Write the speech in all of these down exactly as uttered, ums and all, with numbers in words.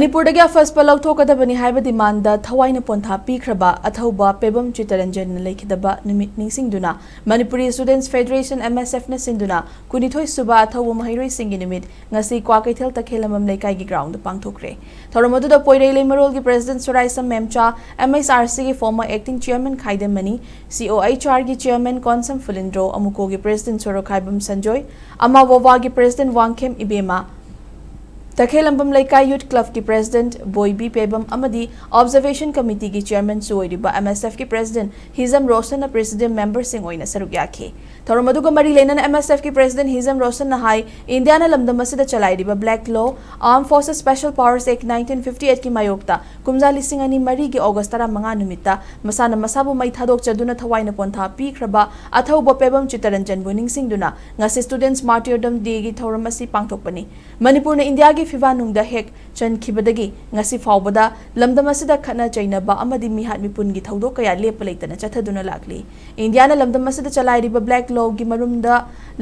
ꯃꯅꯤꯄꯨꯔꯗꯒꯤ ꯑꯐꯁꯄ ꯂꯧꯊꯣꯛꯀꯗꯕꯅꯤ ꯍꯥꯏꯕ ꯗꯤꯃꯥꯟꯗ ꯊꯋꯥꯏꯅ ꯄꯣꯟꯊꯥ ꯄꯤꯈ꯭ꯔꯕ ꯑꯊꯧꯕ ꯄꯦꯕꯝ ꯆꯤꯇꯔꯟꯖꯟꯅ ꯂꯩꯈꯤꯗꯕ ꯅꯨꯃꯤꯠ ꯅꯤꯡꯁꯤꯡꯗꯨꯅ ꯃꯅꯤꯄꯨꯔꯤ ꯁ꯭ꯇꯨꯗꯦꯟꯠꯁ ꯐꯦꯗꯔꯦꯁꯟ, MSFꯅ ꯁꯤꯟꯗꯨꯅ ꯀꯨꯟꯅꯤꯊꯣꯏ ꯁꯨꯕ ꯑꯊꯧꯕ ꯃꯍꯩꯔꯣꯏꯁꯤꯡꯒꯤ ꯅꯨꯃꯤꯠ ꯉꯁꯤ ꯀ꯭ꯋꯥꯀꯩꯊꯦꯜ ꯇꯈꯦꯜꯂꯝꯕꯝ ꯂꯩꯀꯥꯏꯒꯤ ꯒ꯭ꯔꯥꯎꯟꯗ ꯄꯥꯡꯊꯣꯛꯈ꯭ꯔꯦ꯫ ꯊꯧꯔꯝ ꯑꯗꯨꯗ ꯄꯣꯏꯔꯩ ꯂꯩꯃꯔꯣꯜꯒꯤ ꯄ꯭ꯔꯦꯁꯤꯗꯦꯟꯠ ꯁꯣꯔꯥꯏꯁꯝ ꯃꯦꯝꯆꯥ, MHRCꯒꯤ former acting chairman Khaidem Mani, COHRꯒꯤ ꯆꯤꯌꯔꯃꯦꯟ ꯀꯣꯟꯁꯝ ꯐꯨꯂꯤꯟꯗ꯭ꯔꯣ, ꯑꯃꯨꯀꯣꯒꯤ ꯄ꯭ꯔꯦꯁꯤꯗꯦꯟꯠ ꯁꯣꯔꯣꯈꯥꯏꯕꯝ ꯁꯟꯖꯣꯏ, ꯑꯃꯥ ꯋꯣꯋꯥꯒꯤ ꯄ꯭ꯔꯦꯁꯤꯗꯦꯟꯠ ꯋꯥꯡꯈꯦꯝ ꯏꯕꯦꯝꯃ, ꯇꯈꯦꯜꯂꯝꯕꯝ ꯂꯩꯀꯥꯏ ꯌꯨꯠ ꯀ꯭ꯂꯕꯀꯤ ꯄ꯭ꯔꯦꯁꯤꯗꯦꯟꯠ ꯕꯣꯏꯕꯤ ꯄꯦꯕꯝ ꯑꯃꯗꯤ ꯑꯣꯕꯖꯔꯕꯦꯁꯟ ꯀꯃꯤꯇꯤꯒꯤ ꯆꯤꯌꯔꯃꯦꯟꯁꯨ ꯑꯣꯏꯔꯤꯕ MSFꯀꯤ ꯄ꯭ꯔꯦꯁꯤꯗꯦꯟꯠ ꯍꯤꯖꯝ ꯔꯣꯁꯟꯅ ꯄ꯭ꯔꯦꯁꯤꯗꯦꯟꯠ ꯃꯦꯝꯕꯔꯁꯤꯡ ꯑꯣꯏꯅ ꯁꯔꯨꯛ ꯌꯥꯈꯤ꯫ ꯊꯧꯔꯝ ꯑꯗꯨꯒ ꯃꯔꯤ ꯂꯩꯅꯅ MSFꯀꯤ ꯄ꯭ꯔꯦꯁꯤꯗꯦꯟꯠ ꯍꯤꯖꯝ ꯔꯣꯁꯟꯅ ꯍꯥꯏ, ꯏꯟꯗꯤꯌꯥꯅ ꯂꯝꯗꯝ ꯑꯁꯤꯗ ꯆꯂꯥꯏꯔꯤꯕ Black Law, Armed Forces Special Powers Act nineteen fifty eightꯀꯤ ꯃꯥꯌꯣꯛꯇ ꯀꯨꯝꯖꯥ ꯂꯤꯁꯤꯡ ꯑꯅꯤ ꯃꯔꯤꯒꯤ ꯑꯣꯒꯁ꯭ꯠ ꯇꯔꯥꯃꯉꯥ ꯅꯨꯃꯤꯠꯇ ꯃꯁꯥꯅ ꯃꯁꯥꯕꯨ ꯃꯩ ꯊꯥꯗꯣꯛꯆꯗꯨꯅ ꯊꯋꯥꯏꯅ ꯄꯣꯟꯊꯥ ꯄꯤꯈ꯭ꯔꯕ ꯑꯊꯧꯕ ꯄꯦꯕꯝ ꯆꯤꯇꯔꯟꯖꯟꯕꯨ ꯅꯤꯡꯁꯤꯡꯗꯨꯅ ꯉꯁꯤ Students Martyrdom Dayꯒꯤ ꯊꯧꯔꯝ ꯑꯁꯤ ꯄꯥꯡꯊꯣꯛꯄꯅꯤ꯫ ꯃꯅꯤꯄꯨꯔꯅ ꯏꯟꯗꯤꯌꯥꯒꯤ ꯐꯤꯕꯥ ꯅꯨꯡꯗ ꯍꯦꯛ ꯆꯟꯈꯤꯕꯗꯒꯤ ꯉꯁꯤ ꯐꯥꯎꯕꯗ ꯂꯝꯗꯝ ꯑꯁꯤꯗ ꯈꯠꯅ ꯆꯩꯅꯕ ꯑꯃꯗꯤ ꯃꯤꯍꯥꯠ ꯃꯤꯄꯨꯟꯒꯤ ꯊꯧꯗꯣꯛ ꯀꯌꯥ ꯂꯦꯞꯄ ꯂꯩꯇꯅ ꯆꯠꯊꯗꯨꯅ ꯂꯥꯛꯂꯤ꯫ ꯏꯟꯗꯤꯌꯥꯅ ꯂꯝꯗꯝ ꯑꯁꯤꯗ ꯆꯂꯥꯏꯔꯤꯕ Black Lawꯒꯤ ꯃꯔꯨꯝꯗ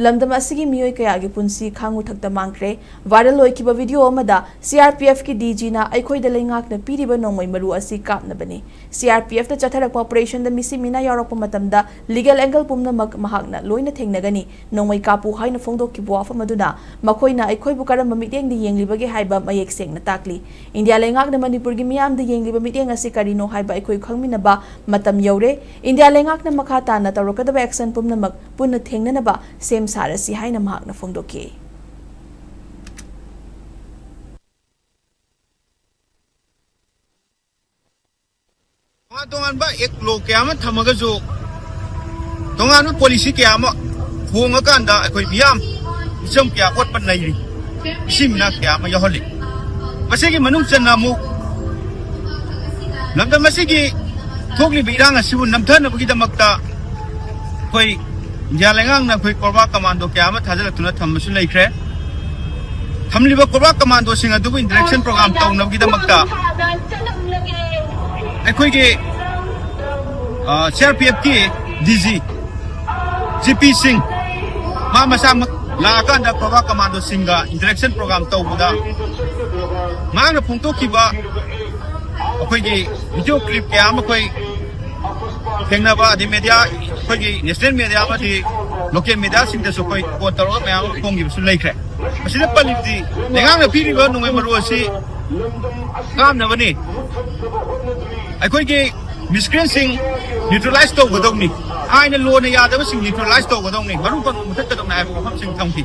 ꯂꯝꯗꯝ ꯑꯁꯤꯒꯤ ꯃꯤꯑꯣꯏ ꯀꯌꯥꯒꯤ ꯄꯨꯟꯁꯤ ꯈꯥꯡꯉꯨ ꯊꯛꯇ ꯃꯥꯡꯈ꯭ꯔꯦ꯫ Viral ꯑꯣꯏꯈꯤꯕ video ꯑꯃꯗ CRPFꯀꯤ DGꯅ ꯑꯩꯈꯣꯏꯗ ꯂꯩꯉꯥꯛꯅ ꯄꯤꯔꯤꯕ ꯅꯣꯡꯃꯩ ꯃꯔꯨ ꯑꯁꯤ ꯀꯥꯞꯅꯕꯅꯤ꯫ CRPFꯇ ꯆꯠꯊꯔꯛꯄ operationꯗ ꯃꯤꯁꯤ ꯃꯤꯅꯥ ꯌꯥꯎꯔꯛꯄ ꯃꯇꯝꯗ legal angle ꯄꯨꯝꯅꯃꯛ ꯃꯍꯥꯛꯅ ꯂꯣꯏꯅ ꯊꯦꯡꯅꯒꯅꯤ꯫ ꯅꯣꯡꯃꯩ ꯀꯥꯞꯄꯨ ꯍꯥꯏꯅ ꯐꯣꯡꯗꯣꯛꯈꯤꯕ ꯋꯥꯐꯝ ꯑꯗꯨꯅ ꯃꯈꯣꯏꯅ ꯑꯩꯈꯣꯏꯕꯨ ꯀꯔꯝꯕ ꯃꯤꯠꯌꯦꯡꯗ ꯌꯦꯡꯂꯤꯕꯒꯦ ꯍꯥꯏꯕ ꯃꯌꯦꯛ ꯁꯦꯡꯅ ꯇꯥꯛꯂꯤ꯫ ꯏꯟꯗꯤꯌꯥ ꯂꯩꯉꯥꯛꯅ ꯃꯅꯤꯄꯨꯔꯒꯤ ꯃꯤꯌꯥꯝꯗ ꯌꯦꯡꯂꯤꯕ ꯃꯤꯠꯌꯦꯡ ꯑꯁꯤ ꯀꯔꯤꯅꯣ ꯍꯥꯏꯕ ꯑꯩꯈꯣꯏ ꯈꯪꯃꯤꯟꯅꯕ ꯃꯇꯝ ꯌꯧꯔꯦ꯫ ꯏꯟꯗꯤꯌꯥ ꯂꯩꯉꯥꯛꯅ ꯃꯈꯥ ꯇꯥꯅ ꯇꯧꯔꯛꯀꯗꯕ action ꯄꯨꯝꯅꯃꯛ ꯄꯨꯟꯅ ꯊꯦꯡꯅꯅꯕ ꯁꯦꯝ ꯁꯥꯔꯁꯤ ꯍꯥꯏꯅ ꯃꯍꯥꯛꯅ ꯐꯣꯡꯗꯣꯛꯈꯤ꯫ ꯇꯣꯉꯥꯟ ꯇꯣꯉꯥꯟꯕ act law ꯀꯌꯥ ꯑꯃ ꯊꯝꯃꯒꯁꯨ, ꯇꯣꯉꯥꯟꯕ policy ꯀꯌꯥ ꯑꯃ ꯍꯣꯡꯉꯀꯥꯟꯗ ꯑꯩꯈꯣꯏ ꯃꯤꯌꯥꯝ ꯃꯤꯆꯝ ꯀꯌꯥ ꯑꯣꯠꯄ ꯅꯩꯔꯤ, ꯃꯤꯁꯤ ꯃꯤꯅꯥ ꯀꯌꯥ ꯑꯃ ꯌꯥꯎꯍꯜꯂꯤ꯫ ꯃꯁꯤꯒꯤ ꯃꯅꯨꯡ ꯆꯟꯅ ꯑꯃꯨꯛ ꯂꯝꯗꯝ ꯑꯁꯤꯒꯤ ꯊꯣꯛꯂꯤꯕ ꯏꯔꯥꯡ ꯑꯁꯤꯕꯨ ꯅꯝꯊꯅꯕꯒꯤꯗꯃꯛꯇ ꯑꯩꯈꯣꯏ ꯏꯟꯗꯤꯌꯥ ꯂꯩꯉꯥꯛꯅ ꯑꯩꯈꯣꯏ ꯀꯣꯕ꯭ꯔꯥ ꯀꯃꯥꯟꯗꯣ ꯀꯌꯥ ꯑꯃ ꯊꯥꯖꯤꯜꯂꯛꯇꯨꯅ ꯊꯝꯕꯁꯨ ꯂꯩꯈ꯭ꯔꯦ꯫ ꯊꯝꯂꯤꯕ ꯀꯣꯕ꯭ꯔꯥ ꯀꯃꯥꯟꯗꯣꯁꯤꯡ ꯑꯗꯨꯕꯨ interaction program ꯇꯧꯅꯕꯒꯤꯗꯃꯛꯇ ꯑꯩꯈꯣꯏꯒꯤ CRPFꯀꯤ DG GP ꯁꯤꯡ ꯃꯥ ꯃꯁꯥꯃꯛ ꯂꯥꯛꯑꯀꯥꯟꯗ ꯀꯣꯕ꯭ꯔꯥ ꯀꯃꯥꯟꯗꯣꯁꯤꯡꯒ interaction program ꯇꯧꯕꯗ ꯃꯍꯥꯛꯅ ꯐꯣꯡꯗꯣꯛꯈꯤꯕ ꯑꯩꯈꯣꯏꯒꯤ ꯚꯤꯗꯤꯑꯣ ꯀ꯭ꯂꯤꯞ ꯀꯌꯥ ꯑꯃ ꯑꯩꯈꯣꯏ ꯊꯦꯡꯅꯕ, ꯑꯗꯩ ꯃꯦꯗꯤꯌꯥ, ꯑꯩꯈꯣꯏꯒꯤ ꯅꯦꯁꯅꯦꯜ ꯃꯦꯗꯤꯌꯥ ꯑꯃꯗꯤ ꯂꯣꯀꯦꯜ ꯃꯦꯗꯤꯌꯥꯁꯤꯡꯗꯁꯨ ꯑꯩꯈꯣꯏ ꯀꯣꯜ ꯇꯧꯔꯒ ꯃꯌꯥꯝ ꯑꯃ ꯐꯣꯡꯈꯤꯕꯁꯨ ꯂꯩꯈ꯭ꯔꯦ꯫ ꯃꯁꯤꯗ ꯄꯜꯂꯤꯕꯗꯤ ꯂꯩꯉꯥꯛꯅ ꯄꯤꯔꯤꯕ ꯅꯣꯡꯃꯩ ꯃꯔꯨ ꯑꯁꯤ ꯀꯥꯞꯅꯕꯅꯤ꯫ ꯑꯩꯈꯣꯏꯒꯤ ꯃꯤꯁꯀ꯭ꯔꯤꯟꯁꯤꯡ ꯅ꯭ꯌꯨꯇ꯭ꯔꯦꯂꯥꯏꯁ ꯇꯧꯒꯗꯧꯅꯤ꯫ ꯑꯥꯏꯟꯅ ꯂꯣꯅ ꯌꯥꯗꯕꯁꯤꯡ ꯅ꯭ꯌꯨꯇ꯭ꯔꯦꯂꯥꯏꯁ ꯇꯧꯒꯗꯧꯅꯤ꯫ ꯃꯔꯨ ꯐꯪꯕ ꯃꯨꯊꯠꯀꯗꯧꯅꯤ ꯍꯥꯏꯕ ꯋꯥꯐꯝꯁꯤꯡ ꯊꯝꯈꯤ꯫